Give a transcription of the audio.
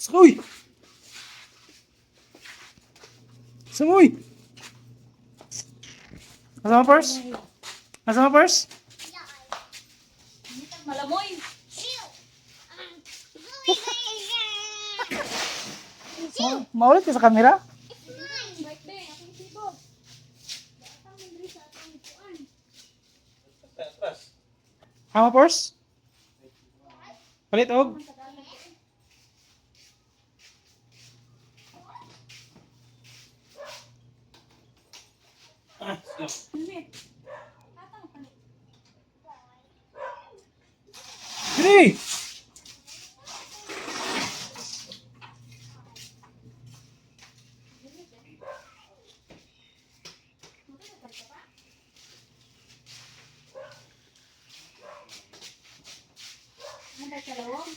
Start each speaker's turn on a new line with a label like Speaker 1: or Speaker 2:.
Speaker 1: Uy! Samoy! Kasama purse? Kasama purse?
Speaker 2: Malamoy.
Speaker 1: Maulit ka sa camera?
Speaker 2: Birthday, akong sibog.
Speaker 1: Kama purse? Palit og? Dili!
Speaker 2: Ano ba kalawang?